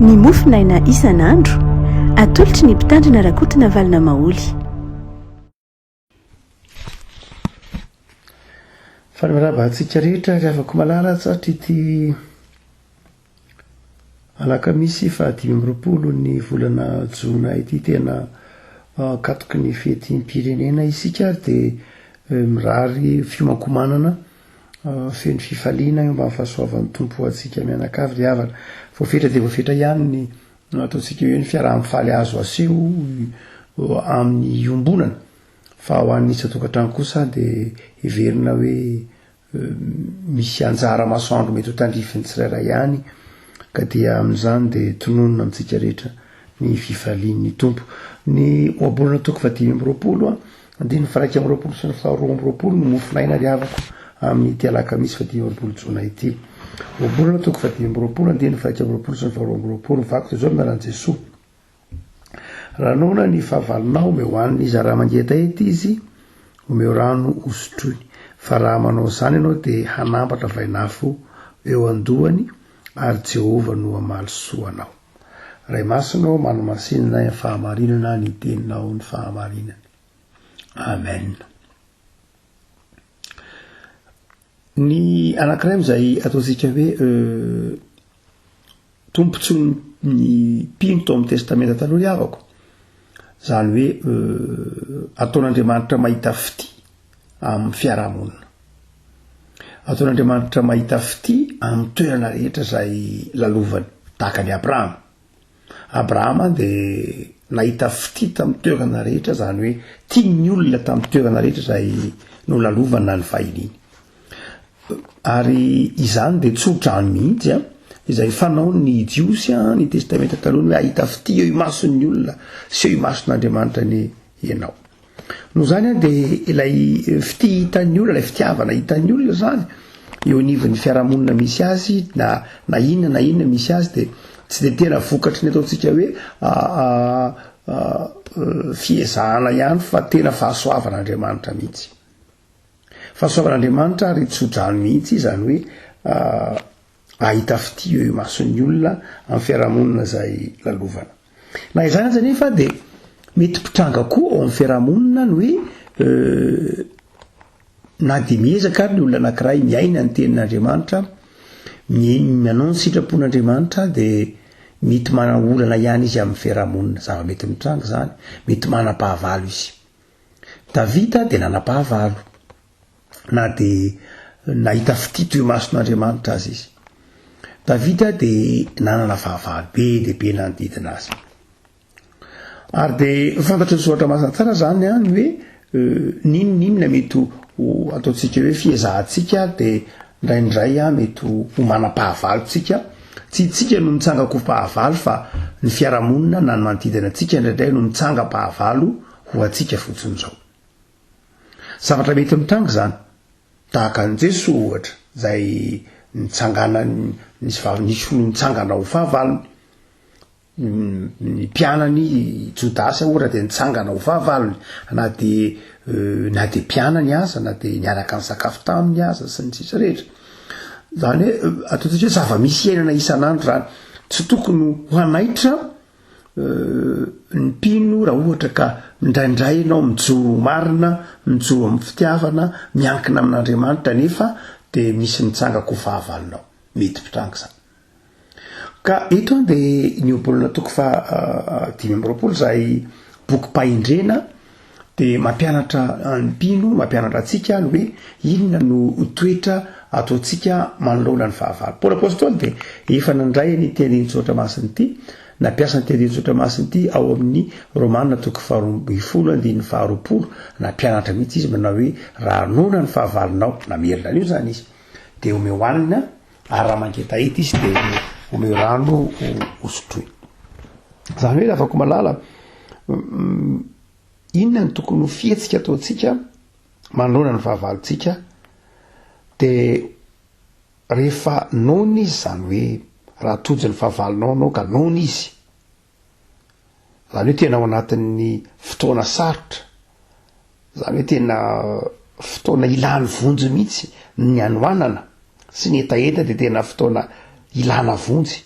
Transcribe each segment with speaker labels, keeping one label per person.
Speaker 1: Ny mofonaina isan'andro, atolotry ny Mpitandrina Rakotonavalona Maholy.
Speaker 2: Faly miarahaba antsika rehetra ry havako malala tratry ity alakamisy faha 25 ny volana jona ity tena ankatoky ny fetim-pirenena isika ary dia eh, mirary fiomankomanana eh, feno fifaliana eo ambany fahasoavan'ny Tompo ho antsika mianakavy ry havana. Voafetra dia voafetra ihany ny ataontsika hoe ny fiaraha-mifaly azo aseho eh, amin'ny iombonana Fa ho an'ny isan-tokantrano kosa dia heverina hoe misy anjara masoandro mety ho tandrifin'ny tsirairay ihany ka dia amin'izany dia tononina amintsika rehetra ny fifalian'ny Tompo. Ny ohabolana toko fahadimy amby roapolo andininy faha-iraika amby roapolo sy ny faharoa amby roapolo no mofonaina ry havako amin'ity alakamisy fahadimy amby roapolo jona ity. Ohabolana toko fahadimy amby roapolo andininy faha-iraika amby roapolo sy ny faharoa amby roapolo. Mivaky toy izao ny anaran'i Jesoa. Raha noana ny fahavalonao, omeo hanina izy, ary raha mangetaheta izy, omeo rano hosotroiny. Fa raha manao izany ianao, dia hanambatra vainafo eo an-dohany, ary Jehovah no hamaly soa anao. Ray Masina ô, manomasinina ahy amin'ny fahamarinana ny teninao ny fahamarinana. Amen. Ny anankiray amin'izay ataontsika hoe tombontsoan'ny mpino tao amin'ny Testamenta Taloha ry havako, izany hoe ataon'Andriamanitra mahita fitia amin'ny fiarahamonina. Ataon'Andriamanitra mahita fitia amin'ny toerana rehetra izay lalovany, tahaka an'i Abrahama. Abrahama dia nahita fitia tamin'ny toerana rehetra, izany hoe tian'ny olona tamin'ny toerana rehetra izay nolalovany na nivahiniany. Ary izany dia tsodrano mihitsy an, izay fanaon'ny Jiosy an, ny Testamenta Taloha, ny hoe hahita fitia eo imason'ny olona sy eo imason'Andriamanitra anie ianao. Noho izany an, dia ilay fitia hitan'ny olona, ilay fitiavana hitan'ny olona izany, eo anivon'ny fiarahamonina misy azy, na na inona na inona misy azy, dia tsy dia tena vokatry ny ataontsika hoe fiezahana ihany fa tena fahasoavan'Andriamanitra mihitsy. Fahasoavan'Andriamanitra ary tso-drano mihitsy izany hoe ahita fitia eo imason'ny olona amin'ny fiarahamonina izay lalovana. Na izany aza anefa dia mety mpitranga koa ao amin'ny fiarahamonina ny hoe na dia miezaka ary ny olona anankiray miaina ny tenin'Andriamanitra, manao ny sitrapon'Andriamanitra dia mety manana olana ihany izy amin'ny fiarahamonina. Zava-mety mitranga izany, mety manam-pahavalo izy. Davida dia nanam-pahavalo, na dia nahita fitia teo imason'Andriamanitra aza izy. Davida dia nanana fahavalo be dia be nanodidina azy. Ary dia fantatry ny soratra masina tsara izany an, ny hoe n'inon'inona mety ho ataontsika hoe fiezahantsika dia indraindray an mety ho manam-pahavalo tsika. Tsy itsika no mitsanga-ko fahavalo fa ny fiarahamonina na ny manodidina antsika indraindray no mitsangam-pahavalo ho antsika fotsiny izao. Zavatra mety mitranga izany. Tahaka an'i Jesoa ohatra, izay nitsanganany, nisy vavy, nisy olona nitsangana ho fahavalony. Ny mpianany, i Jodasy ohatra dia nitsangana ho fahavalony, na dia na dia mpianany aza, na dia niaraka nisakafo taminy aza, sy ny sisa rehetra. Izany hoe ataontsika hoe zava-misy iainana isan'andro izany. Tsy tokony ho hanaitra Ny mpino raha ohatra ka indraindray ianao mijoro ho marina, mijoro amin'ny fitiavana, miankina amin'Andriamanitra nefa dia misy mitsanga-ko fahavalonao. Mety mpitranga izany. Ka eto an dia ny ohabolana toko faha 25 izay bokim-pahendrena dia mampianatra ny mpino, mampianatra antsika ny hoe inona no toetra ataontsika manoloana ny fahavalo. Paoly Apostoly dia efa nandray an'ity andinin-tsoratra masina ity, nampiasa an'ity andinin-tsoratra masina ity ao amin'ny Romana toko faharoa ambin'ny folo andininy faharoapolo, nampianatra mihitsy izy manao hoe raha noana ny fahavalonao, namerina an'io izany izy, dia omeo hanina, ary raha mangetaheta izy dia omeo rano hosotroiny. Izany hoe ravako malala, inona no tokony ho fihetsika ataontsika manoloana ny fahavalontsika de rehefa noana izy izany hoe raha tojo ny fahavalonao anao ka noana izy, izany hoe tena ao anatin'ny fotoana sarotra, izany hoe tena fotoana ilany vonjy mihitsy ny hanoanana sy ny hetaheta dia tena fotoana ilana vonjy.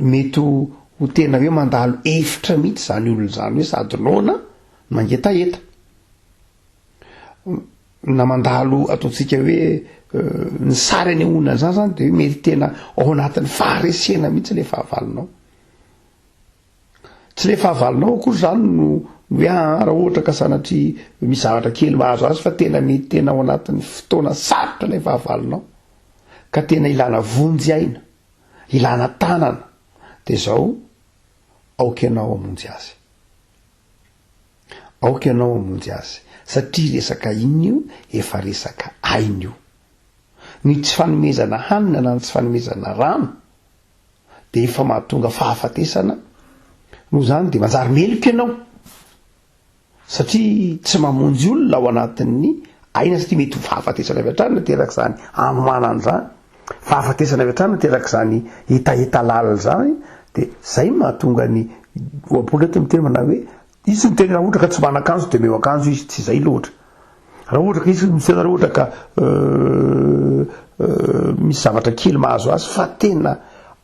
Speaker 2: Mety ho tena hoe mandalo efitra mihitsy izany olona izany hoe sady noana no mangetaheta. Na mandalo ataontsika hoe ny sary anehoana an'izany zany de hoe mety tena ao anatin'ny faharesena mihitsy le fahavalonao. Tsy le fahavalonao akory zany no hoe aa raha ohatra ka sanatria misy zavatra kely mahazo azy fa tena mety tena ao anatin'ny fotoana sarotra ilay fahavalonao ka tena ilana vonjy aina. Ilana tanana dia izao, aoka ianao hamonjy azy. Aoka ianao hamonjy azy. Satria resaka inona io? Efa resaka aina io. Ny tsy fanomezana hanina na ny tsy fanomezana rano dia efa mahatonga fahafatesana, noho izany dia manjary meloka ianao. Satria tsy mamonjy olona ao anatin'ny aina satria mety ho fahafatesana avy hatrany no aterak'izany hanoanana izany, fahafatesana avy hatrany no aterak'izany hetaheta lalina izany, dia izay no mahatonga ny ohabolana eto miteny manao hoe izy tsy miteny raha ohatra ka tsy manan-kanjo dia omeo akanjo izy, tsy izay loatra. Raha ohatra ka izy miteny raha ohatra ka misy zavatra kely mahazo azy fa tena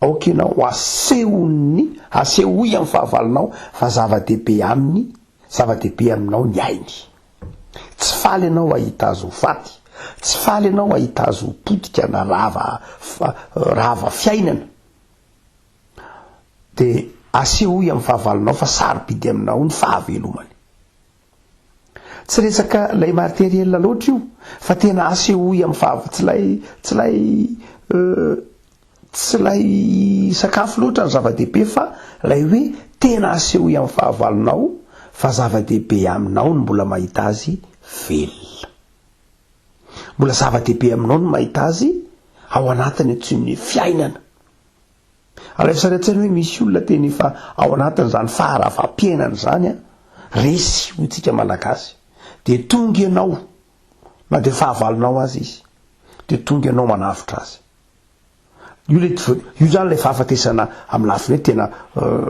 Speaker 2: aoka ianao asehon'ny asehoy amin'ny fahavalonao fa zava-dehibe aminy, zava-dehibe aminao ny ainy. Tsy faly ianao hahita azy ho faty, tsy faly ianao hahita azy ho potika na rava rava fiainana. Dia asehoy amin'ny fahavalonao fa sarobidy aminao ny fahavelomany. Tsy resaka ilay materiel loatra io fa tena asehoy amin'ny fahav tsy ilay tsy ilay tsy ilay sakafo loatra ny zava-dehibe fa ilay hoe tena asehoy amin'ny fahavalonao fa zava-dehibe aminao ny mbola mahita azy velona. Mbola zava-dehibe aminao ny mahita azy ao anatin'ny antsoin'ny hoe fiainana. Alaivo sary an-tsaina hoe misy olona tena efa ao anatin'izany faharavam-piainana izany an, resy hoy tsika Malagasy, dia tonga ianao, na dia fahavalonao aza izy, dia tonga ianao manavotra azy. Io ilay io izany ilay fahafatesana amin'ny lafiny hoe tena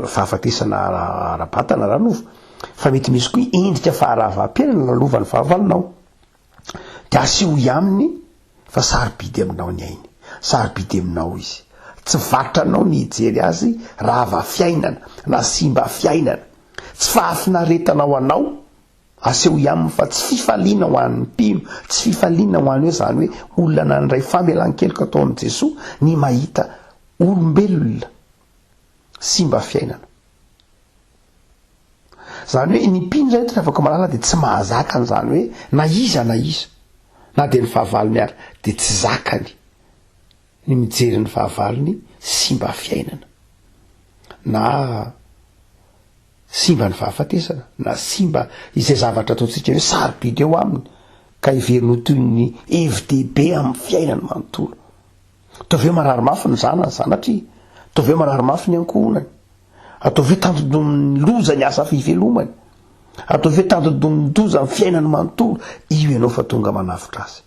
Speaker 2: fahafatesana ara-batana, ara-nofo, fa mety misy koa endrika faharavam-piainana lalovan'ny fahavalonao. Dia asehoy aminy fa sarobidy aminao ny ainy, sarobidy aminao izy. Tsy vatranao ny hijery azy rava fiainana na simba fiainana. Tsy fahafinaretana ho anao, asehoy aminy fa tsy fifaliana ho an'ny mpino, tsy fifaliana ho an'ny hoe izany hoe olona nandray famelan-keloka tao amin'i Jesoa ny mahita olombelona simba fiainana. Izany hoe ny mpino izany eto ry havako malala dia tsy mahazaka an'izany hoe na iza na iza, na dia ny fahavalony ary, dia tsy zakany ny mijery ny fahavalony simba fiainana, na simba ny fahafatesana, na simba izay zavatra ataontsika hoe sarobidy eo aminy, ka heveriny ho toy ny hevi-dehibe amin'ny fiainany manontolo. Ataovy hoe marary mafy ny zanany, sanatria. Ataovy hoe marary mafy ny ankohonany. Ataovy hoe tandindomin'ny loza ny asa fivelomany. Ataovy hoe tandindomin-doza ny fiainany manontolo. Io ianao fa tonga manavotra azy.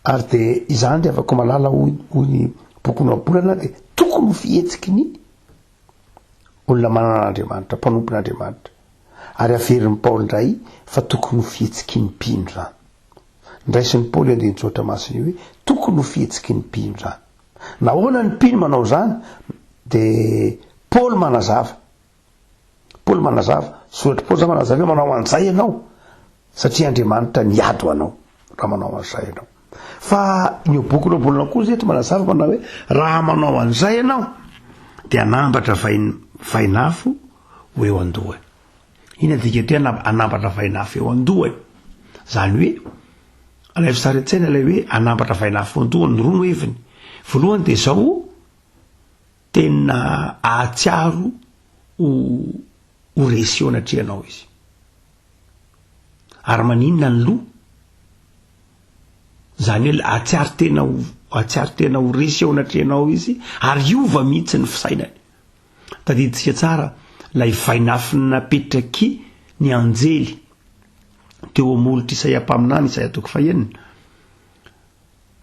Speaker 2: Ary dia izany ry havako malala hoy hoy ny bokin'ny Ohabolana dia tokony ho fihetsiky ny olona manana an'Andriamanitra, mpanompon'Andriamanitra. Ary averin'i Paoly indray fa tokony ho fihetsiky ny mpino izany. Ndraisin'i Paoly io andinin-tsoratra masina io hoe tokony ho fihetsiky ny mpino izany. Nahoana ny mpino manao izany? Dia Paoly manazava. Paoly manazava. Soratr'i Paoly izany manazava hoe manao an'izay ianao satria Andriamanitra niady ho anao raha manao an'izay ianao. Fa ny bokin'ny Ohabolana kosa eto manazava manao hoe raha manao an'izay ianao dia hanambatra vainafo ho eo an-dohany. Inona ny dikany hoe hanambatra vainafo eo an-dohany? Izany hoe, alaivo sary an-tsaina ilay hoe hanambatra vainafo eo an-dohany, roa no heviny. Voalohany dia izao, tena hahatsiaro ho ho resy eo anatrehanao izy. Ary maninona ny loha? Izany hoe hahatsiaro tena ho hahatsiaro tena ho resy eo anatrehanao izy ary hiova mihitsy ny fisainany. Tadidintsika tsara ilay vainafo napetraky ny anjely teo amolotr'i Isaia mpaminany, Isaia toko fahenina,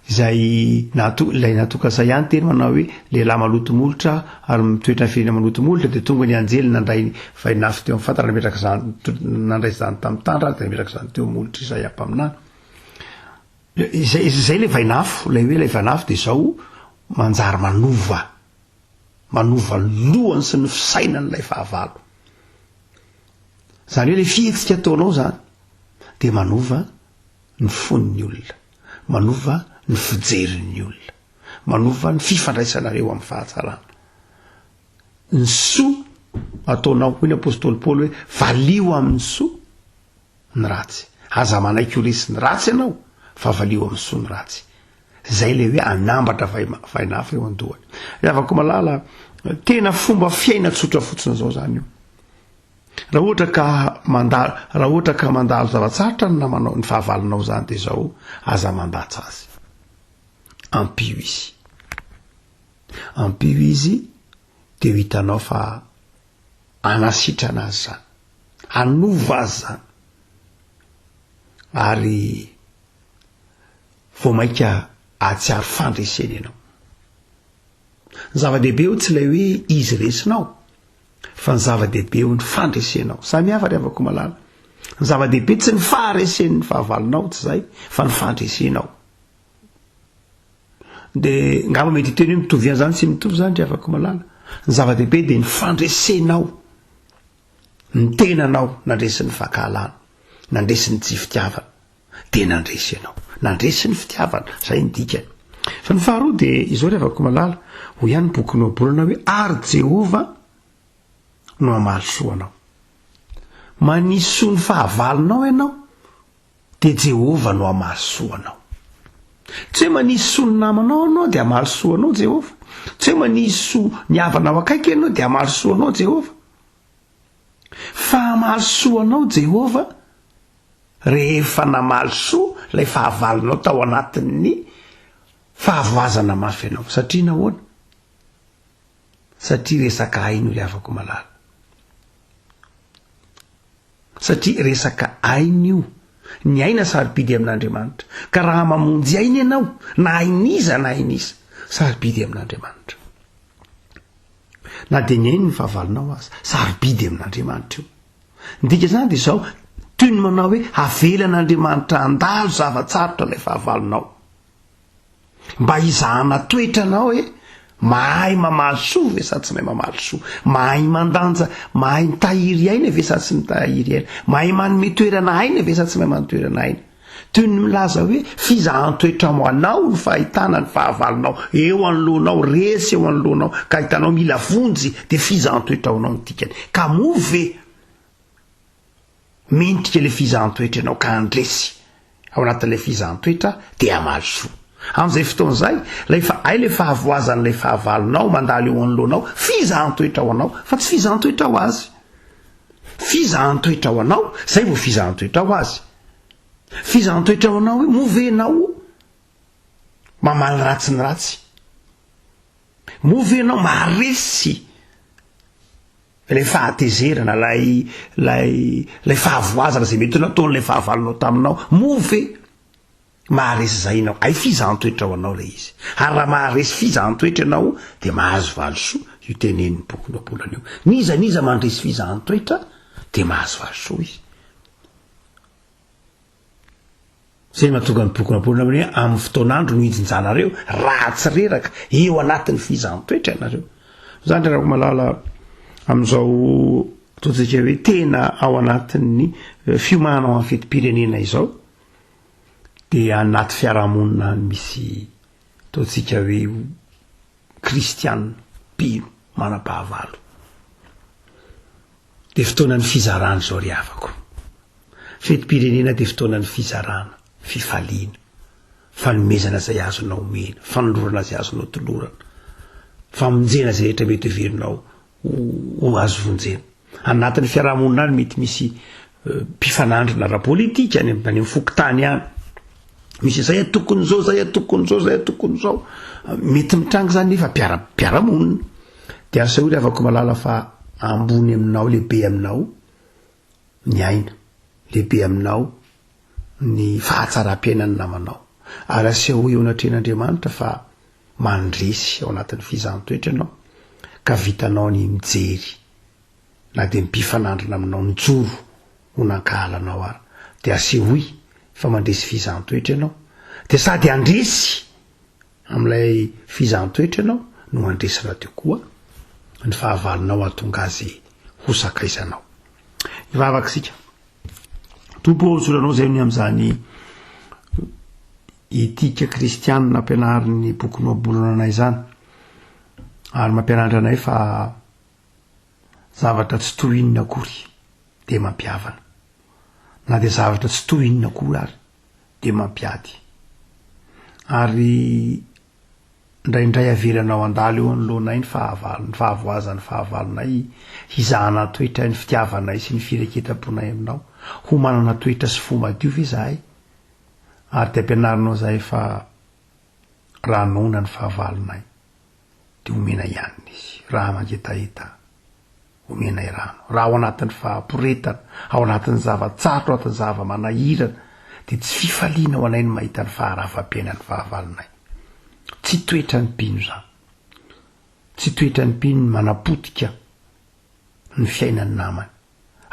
Speaker 2: izay nahatonga, ilay nahatonga Isaia niteny manao hoe lehilahy maloto molotra ary mitoetra ny firenena maloto molotra, dia tonga ny anjely nandray ny vainafo teo amin'ny fatana, nametraka izany, nandray izany tamin'ny tandra ary dia nametraka izany teo amolotr'i Isaia mpaminany. Izay, izay ilay vainafo, ilay hoe ilay vainafo dia izao manjary manova. Manova ny lohany sy ny fisainan'ilay fahavalo. Izany hoe ilay fihetsika ataonao izany dia manova ny fon'ny olona, manova ny fijerin'ny olona, manova ny fifandraisanareo amin'ny fahatsarana. Ny soa ataonao, hoy ny apostoly Paoly hoe valio amin'ny soa ny ratsy. Aza manaiky ho resin'ny ratsy ianao fa valio amin'ny soa ny ratsy. Zay ilay hoe anambatra vainafo eo an-dohany. Ry havako malala, tena fomba fiaina tsotra fotsiny zao zany io. Raha ohatra ka mandalo, raha ohatra ka mandalo zava-tsarotra ny namanao, ny fahavalonao zany dia zao, aza mandatsa azy. Ampio izy. Ampio izy dia ho hitanao fa hanasitrana azy zany. Hanova azy zany. Ary vao mainka hahatsiaro fandresena ianao. Ny zava-dehibe eo tsy ilay hoe izy resinao, fa ny zava-dehibe eo ny fandresenao. Samy hafa ry havako malala. Ny zava-dehibe tsy ny faharesen'ny fahavalonao, tsy izay, fa ny fandresenao. De ngamba mety hiteny hoe mitovy ihany zany, tsy mitovy zany ry havako malala. Ny zava-dehibe dia ny fandresenao ny tenanao nandresy ny fankahalana, nandresy ny tsy fitiavana. Dia nandresy ianao. Nandresy ny fitiavana. Izay ny dikany. Fa ny faharoa dia izao ry havako malala, hoy ihany ny bokin'ny Ohabolana hoe, Ary Jehovah no hamaly soa anao. Manisy soa ny fahavalonao ianao, dia Jehovah no hamaly soa anao. Tsy hoe manisy soa ny namanao ianao dia hamaly soa anao Jehovah. Tsy hoe manisy soa ny havanao akaiky ianao dia hamaly soa anao Jehovah. Fa hamaly soa anao Jehovah Rehefa namaly soa ilay fahavalonao tao anatin'ny fahavoazana mafy ianao. Satria nahoana? Satria resaka aina io ry havako malala. Satria resaka aina io. Ny aina sarobidy amin'Andriamanitra. Ka raha mamonjy aina ianao, na ain'iza na ain'iza, sarobidy amin'Andriamanitra. Na dia ny ain'ny fahavalonao aza, sarobidy amin'Andriamanitra io. Ny dikan'izany dia izao, toy ny manao hoe avelan'Andriamanitra handalo zava-tsarotra ilay fahavalonao. Mba hizahana toetra anao hoe mahay mamaly soa ve sa tsy mahay mamaly soa, mahay mandanja, mahay mitahiry aina ve sa tsy mitahiry aina, mahay manome toerana aina ve sa tsy mahay manome toerana aina. Toy ny milaza hoe fizahan-toetra ho anao ny fahitana ny fahavalonao eo anoloanao, resy eo anoloanao, ka hitanao mila vonjy, dia fizahan-toetra ho anao ny dikany. Ka moa ve mendrika ilay fizahan-toetra ianao ka handresy ao anatin'ilay fizahan-toetra dia hamaly soa? Amin'izay fotoana izay, ilay fa hay ilay fahavoazan'ilay fahavalonao mandalo eo anoloanao, fizahan-toetra ho anao, fa tsy fizahan-toetra ho azy. Fizahan-toetra ho anao, izay vao fizahan-toetra ho azy. Fizahan-toetra ho anao hoe moa ve ianao mamaly ratsy ny ratsy? Moa ve ianao maharesy ilay fahatezerana, ilay ilay ilay fahavoazana izay mety ho nataon'ilay fahavalonao taminao? Moa ve maharesy izay ianao? Hay fizahan-toetra ho anao ilay izy. Ary raha maharesy fizahan-toetra ianao dia mahazo valisoa io tenenin'ny bokin'ny Ohabolana io. N'iza n'iza mandresy fizahan-toetra dia mahazo valisoa izy. Izay no mahatonga ny boky Ohabolana hoe amin'ny fotoan'andro no hijinjanareo raha tsy reraka eo anatin'ny fizahan-toetra ianareo. Izany ry Rakomalala amin'izao ataontsika hoe tena ao anatin'ny eh, fiomanana ho amin'ny fetim-pirenena izao dia anaty fiarahamonina misy ataontsika hoe kristianina mpino manam-pahavalo. Dia fotoanan'ny fizarana izao ry havako. Fetim-pirenena dia fotoanan'ny fizarana, fifaliana, fanomezana izay azonao omena, fanolorana izay azonao tolorana, famonjena izay rehetra mety heverinao ho azo vonjena. Anatin'ny fiarahamonina any mety misy eh, mpifanandrina ara-politika any amin'ny fokontany any. Misy izay atokon'izao, izay atokon'izao, izay atokon'izao. Mety mitranga izany nefa mpiara-mpiara-monina. Dia asehoy ry havako malala fa ambony aminao, lehibe aminao ny aina, lehibe aminao ny fahatsaram-piainan'ny namanao. Ary asehoy eo anatrehan'Andriamanitra fa mandresy ao anatin'ny fizahan-toetra ianao, ka vitanao ny mijery na dia ny mpifanandrina aminao nijoro ho nankahala anao ara. Dia asehoy fa mandresy fizahan-toetra ianao. Dia sady handresy amin'ilay fizahan-toetra ianao no handresy rahateo koa. ny fahavalonao hahatonga azy ho sakaizanao. Hivavaka isika. Tompo ô, misaotra Anao izay ny amin'izany etika kristianina ampianarin'ny boky Nohabolana anay izany. Ary mampianatra anay fa zavatra tsy toy inona akory dia mampihavana. Na dia zavatra tsy toy inona akory ary dia mampiady. Ary Indraindray avelanao handalo eo anoloanay ny fahavalo, ny fahavoazan'ny fahavalonay, hizahana toetra ny fitiavanay sy ny fireketam-ponay aminao. Ho manana toetra sy fo madio ve izahay? Ary dia ampianarinao izahay fa raha noana ny fahavalonay, dia omenay hanina izy, raha mangetaheta, omenay rano. Raha ao anatin'ny fahaporetana, ao anatin'ny zava-tsarotra, ao anatin'ny zava-manahirana, dia tsy fifaliana ho anay ny mahita ny faharavam-piainan'ny fahavalonay. Tsy toetran'ny mpino izany. Tsy toetran'ny mpino ny manapotika ny fiainan'ny namany.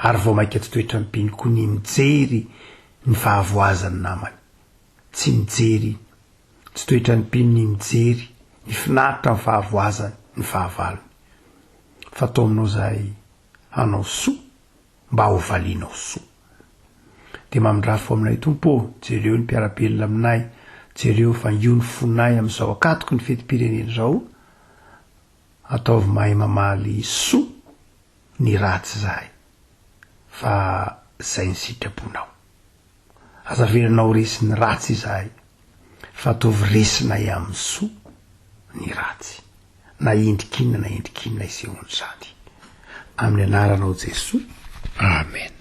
Speaker 2: Ary vao mainka tsy toetran'ny mpino koa ny mijery ny fahavoazan'ny namany. Tsy mijery, tsy toetran'ny mpino ny mijery ny finaritra ny fahavoazany, ny fahavalony. Fa ataonao izahay hanao soa mba ho valianao soa. Dia mamindrafo fo aminay Tompo ô, jereo ny mpiara-belona aminay, jereo vangio ny fonay amin'izao ankatoky ny fetim-pirenena izao, ataovy mahay mamaly soa ny ratsy izahay, fa izay ny sitraponao. Aza avelanao resin'ny ratsy izahay, fa ataovy resinay amin'ny soa ny ratsy, na endrik'inona na endrik'inona isehoan'izany. Amin'ny anaranao Jesoa, Amen.